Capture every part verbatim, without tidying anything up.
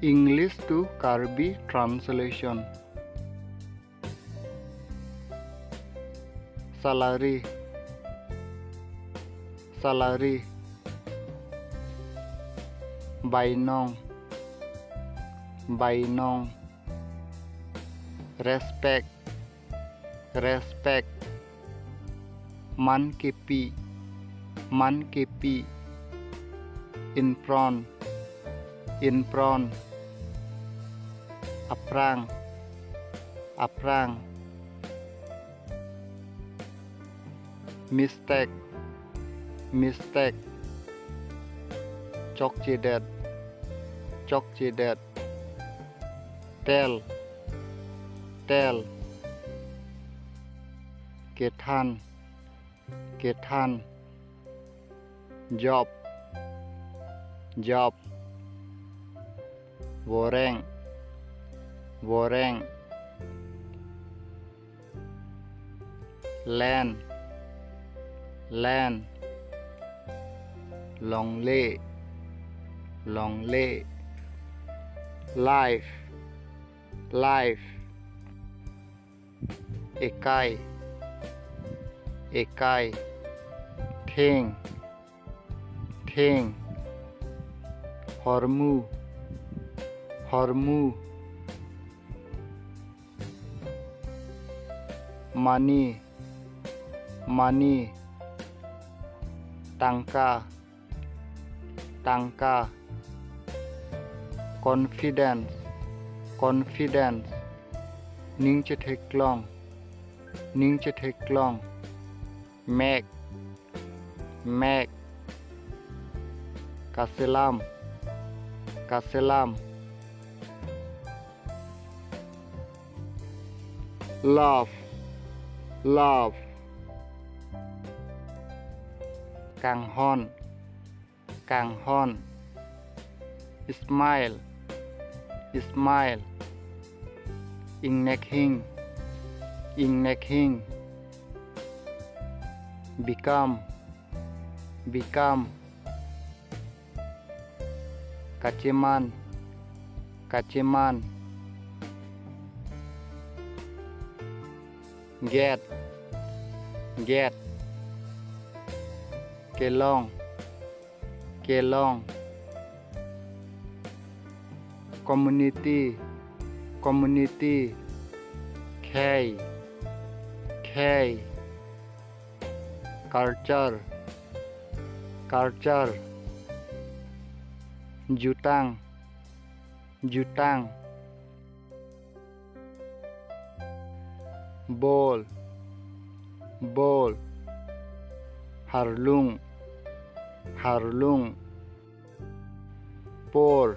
English to Karbi translation. Salary. Salary. Bainong. Bainong. Respect. Respect. Man kepi. Man kepi. In front. In front. Aphrang. Aphrang. Mistake. Mistake. Chokchedet. Chokchedet. Tel. Tel. Kethan. Kethan. Job. Job. Voreng. Voreng. Land. Land. Longle. Longle. Life. Life. Ekai. Ekai. Thing. Thing. Hormu. Hormu. Money. Money. Tangka. Tangka. Confidence. Confidence. Ning chetheklong. Ning chetheklong. Mek. Mek. Kaselam. Kaselam. Laugh. Laugh. Kanghon. Kanghon. Smile. Smile. Ingnekhing. Ingnekhing. Become. Become. Kacheman. Kacheman. Get. Get. Kelong. Kelong. Community. Community. Khei. Khei. Culture. Culture. Jutang. Jutang. Bol. Bol. Harlung. Harlung. Por.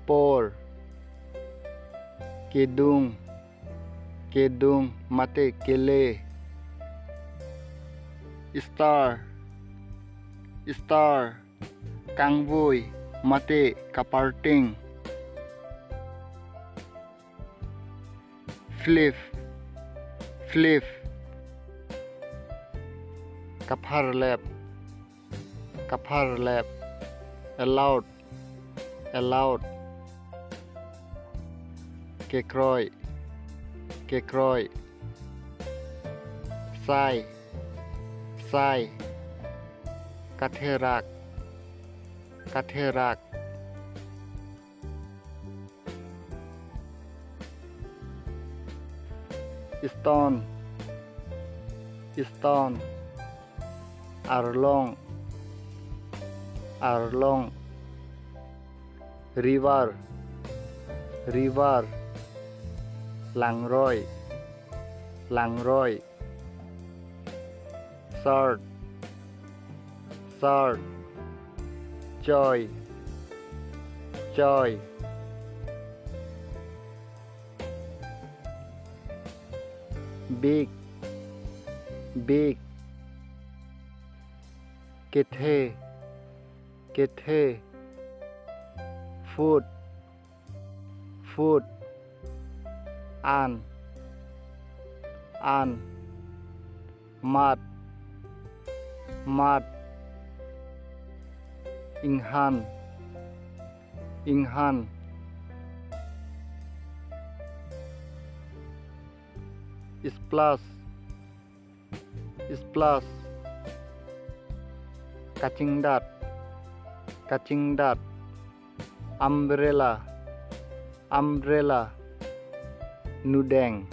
Por. Kedung. Kedung mate kele. Star. Star. Kangvoi mate kaparting. Flip. Flip. Kapharlep. Kapharlep. Allowed. Allowed. Kekroi. Kekroi. Sai. Sai. Katherak. Katherak. Stone. Stone. Arlong. Arlong. River. River. Langroi. Langroi. Shirt. Shirt. Choi. Choi. Big. Big. Kethe. Kethe. Foot. Foot. An. An. Mat. Mat. Inghan. Inghan. Splash. Splash. Kachingdat. Kachingdat. Umbrella. Umbrella. Nudeng.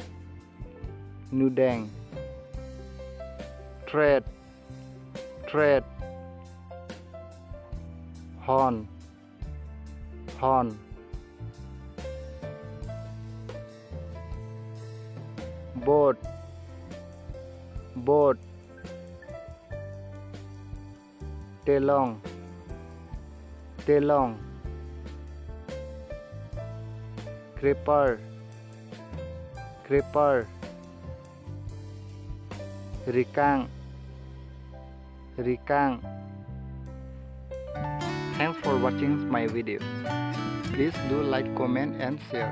Nudeng. Thread. Thread. Horn. Horn. Boat. Boat. Telong. Telong. Creeper. Creeper. Rikang. Rikang. Thanks for watching my video. Please do like, comment and share.